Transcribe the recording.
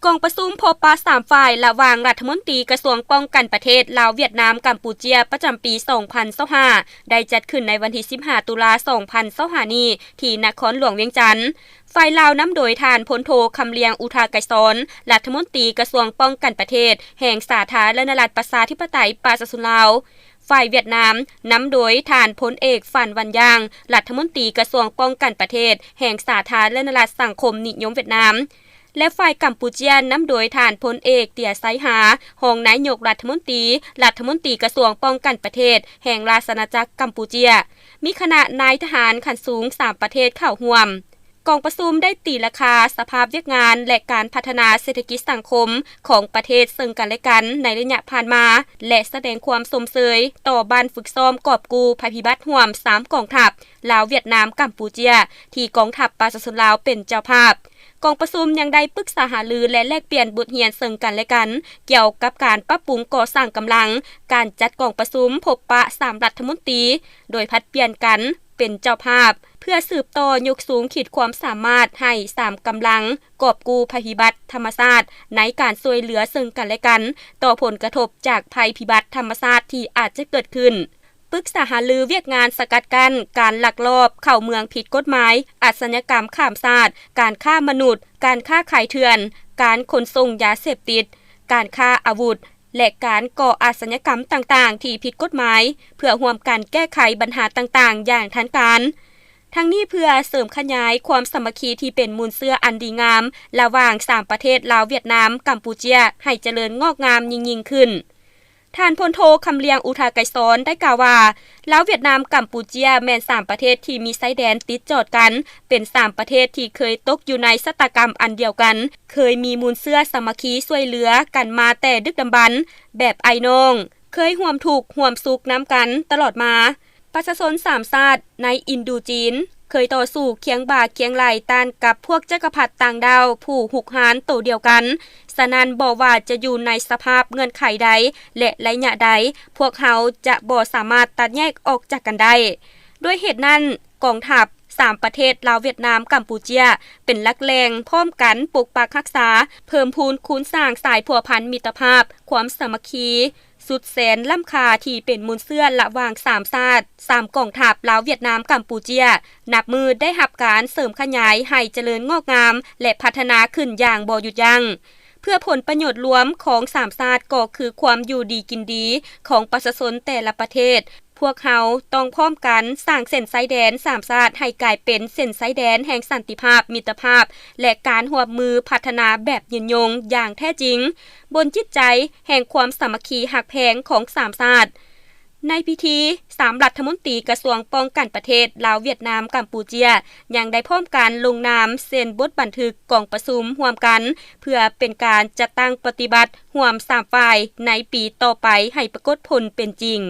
ກອງປະຊຸມພົບປະສາມຝ່າຍລະຫວ່າງລັດຖະມົນຕີກະຊວງປ້ອງກັນປະເທດລາວ, ຫວຽດນາມ, ກຳປູເຈຍ ປະຈຳປີສອງພັນຊາວຫ້າ ໄດ້ຈັດຂຶ້ນໃນວັນທີສິບຫ້າ ຕຸລາ ສອງພັນຊາວຫ້ານີ້ ທີ່ນະຄອນຫຼວງວຽງຈັນ. ຝ່າຍລາວນຳໂດຍທ່ານ ພົນໂທ ຄຳລຽງ ອຸທາໄກສອນ ລັດຖະມົນຕີກະຊວງປ້ອງກັນປະເທດແຫ່ງສາທາລະນະລັດ ປະຊາທິປະໄຕ ປະຊາຊົນລາວ. ຝ່າຍຫວຽດນາມນຳໂດຍທ່ານ ພົນເອກ ຟານ ວັນຢາງ ລັດຖະມົນຕີກະຊວງປ້ອງກັນປະເທດແຫ່ງສາທາລະນະລັດສັງຄົມນິຍົມຫວຽດນາມ ແລະ ຝ່າຍກຳປູເຈຍນຳໂດຍທ່ານ ພົນເອກ ເຕຍ ໄຊຮາ ຮອງນາຍົກລັດຖະມົນຕີ, ລັດຖະມົນຕີກະຊວງປ້ອງກັນປະເທດແຫ່ງລາຊະອານາຈັກກຳປູເຈຍ. ມີຄະນະນາຍທະຫານຂັ້ນສູງສາມປະເທດເຂົ້າຮ່ວມ. ກອງປະຊຸມໄດ້ຕີລາຄາສະພາບວຽກງານ ແລະ ການພັດທະນາເສດຖະກິດສັງຄົມຂອງປະເທດເຊິ່ງກັນແລະກັນໃນໄລຍະຜ່ານມາ ແລະ ສະແດງຄວາມຊົມເຊີຍຕໍ່ບ້ານຝຶກຊ້ອມກອບກູ້ໄພພິບັດຮ່ວມສາມກອງທັບ ລາວ, ຫວຽດນາມ, ກຳປູເຈຍ ທີ່ກອງທັບປະຊາຊົນລາວເປັນເຈົ້າພາບ. ກອງປະຊຸມຍັງໄດ້ປຶກສາຫາລື ແລະ ແລກປ່ຽນບົດຮຽນເຊິ່ງກັນແລະກັນ ກ່ຽວກັບການປັບປຸງກໍ່ສ້າງກຳລັງ, ການຈັດກອງປະຊຸມພົບປະສາມລັດຖະມົນຕີ ໂດຍຜັດປ່ຽນກັນ ເປັນເຈົ້າພາບ ເພື່ອສືບຕໍ່ຍົກສູງຂີດຄວາມສາມາດໃຫ້ສາມກຳລັງກອບກູ້ໄພພິບັດທຳມະຊາດ ໃນການຊ່ວຍເຫຼືອເຊິ່ງກັນແລະກັນຕໍ່ຜົນກະທົບຈາກໄພພິບັດທຳມະຊາດທີ່ອາດຈະເກີດຂຶ້ນ, ປຶກສາຫາລືວຽກງານສະກັດກັ້ນການລັກລອບເຂົ້າເມືອງຜິດກົດໝາຍ, ອາຊະຍາກຳຂ້າມຊາດ, ການຄ້າມະນຸດ, ການຄ້າຂາຍເຖື່ອນ, ການຂົນສົ່ງຢາເສບຕິດ, ການຄ້າອາວຸດ ແລະ ການກໍ່ອາຊະຍາກຳຕ່າງໆທີ່ຜິດກົດໝາຍ ເພື່ອຮ່ວມກັນແກ້ໄຂບັນຫາຕ່າງໆຢ່າງທັນການ. ທັງນີ້ເພື່ອເສີມຂະຫຍາຍຄວາມສາມັກຄີທີ່ເປັນມູນເຊື້ອອັນດີງາມລະຫວ່າງສາມປະເທດລາວ, ຫວຽດນາມ, ກຳປູເຈຍ ໃຫ້ຈະເລີນງອກງາມຍິ່ງໆຂຶ້ນ. ທ່ານ ພົນໂທ ຄຳລຽງ ອຸທາໄກສອນ ໄດ້ກ່າວວ່າ ລາວ, ຫວຽດນາມ, ກຳປູເຈຍ ແມ່ນສາມປະເທດທີ່ມີຊາຍແດນຕິດຈອດກັນ, ເປັນສາມປະເທດທີ່ເຄີຍຕົກຢູ່ໃນຊະຕາກຳອັນດຽວກັນ, ເຄີຍມີມູນເຊື້ອສາມັກຄີຊ່ວຍເຫຼືອກັນມາແຕ່ດຶກດຳບັນແບບອ້າຍນ້ອງ, ເຄີຍຮ່ວມທຸກຮ່ວມສຸກນຳກັນຕະຫຼອດມາ. ປະຊາຊົນສາມຊາດໃນອິນໂດຈີນ ເຄີຍຕໍ່ສູ້ຄຽງບ່າຄຽງໄຫຼ່ຕ້ານກັບພວກຈັກກະພັດຕ່າງດ້າວຜູ້ຮຸກຮານໂຕດຽວກັນ. ສະນັ້ນ, ບໍ່ວ່າຈະຢູ່ໃນສະພາບເງື່ອນໄຂໃດ ແລະ ໄລຍະໃດ, ພວກເຮົາຈະບໍ່ສາມາດຕັດແຍກອອກຈາກກັນໄດ້. ດ້ວຍເຫດນັ້ນ, ກອງທັບສາມປະເທດລາວ, ຫວຽດນາມ, ກຳປູເຈຍ ເປັນຫຼັກແຫຼ່ງພ້ອມກັນປົກປັກຮັກສາ, ເພີ່ມພູນຄູນສ້າງສາຍພົວພັນມິດຕະພາບ, ຄວາມສາມັກຄີ ສຸດແສນລ້ຳຄ່າທີ່ເປັນມູນເຊື້ອລະຫວ່າງສາມຊາດ, ສາມກອງທັບ ລາວ, ຫວຽດນາມ, ກຳປູເຈຍ ນັບມື້ໄດ້ຮັບການເສີມຂະຫຍາຍໃຫ້ຈະເລີນງອກງາມ ແລະ ພັດທະນາຂຶ້ນຢ່າງບໍ່ຢຸດຢັ້ງ ເພື່ອຜົນປະໂຫຍດລວມຂອງສາມຊາດ ກໍຄືຄວາມຢູ່ດີກິນດີຂອງປະຊາຊົນແຕ່ລະປະເທດ. ພວກເຮົາຕ້ອງພ້ອມກັນສ້າງເສັ້ນຊາຍແດນສາມຊາດໃຫ້ກາຍເປັນເສັ້ນຊາຍແດນແຫ່ງສັນຕິພາບ, ມິດຕະພາບ ແລະ ການຮ່ວມມືພັດທະນາແບບຍືນຍົງຢ່າງແທ້ຈິງ ບົນຈິດໃຈແຫ່ງຄວາມສາມັກຄີຮັກແພງຂອງສາມຊາດ. ໃນພິທີ, ສາມລັດຖະມົນຕີກະຊວງປ້ອງກັນປະເທດລາວ, ຫວຽດນາມ, ກຳປູເຈຍ ຍັງໄດ້ພ້ອມກັນລົງນາມເຊັນບົດບັນທຶກກອງປະຊຸມຮ່ວມກັນ ເພື່ອເປັນການຈັດຕັ້ງປະຕິບັດຮ່ວມສາມຝ່າຍໃນປີຕໍ່ໄປໃຫ້ປາກົດຜົນເປັນຈິງ.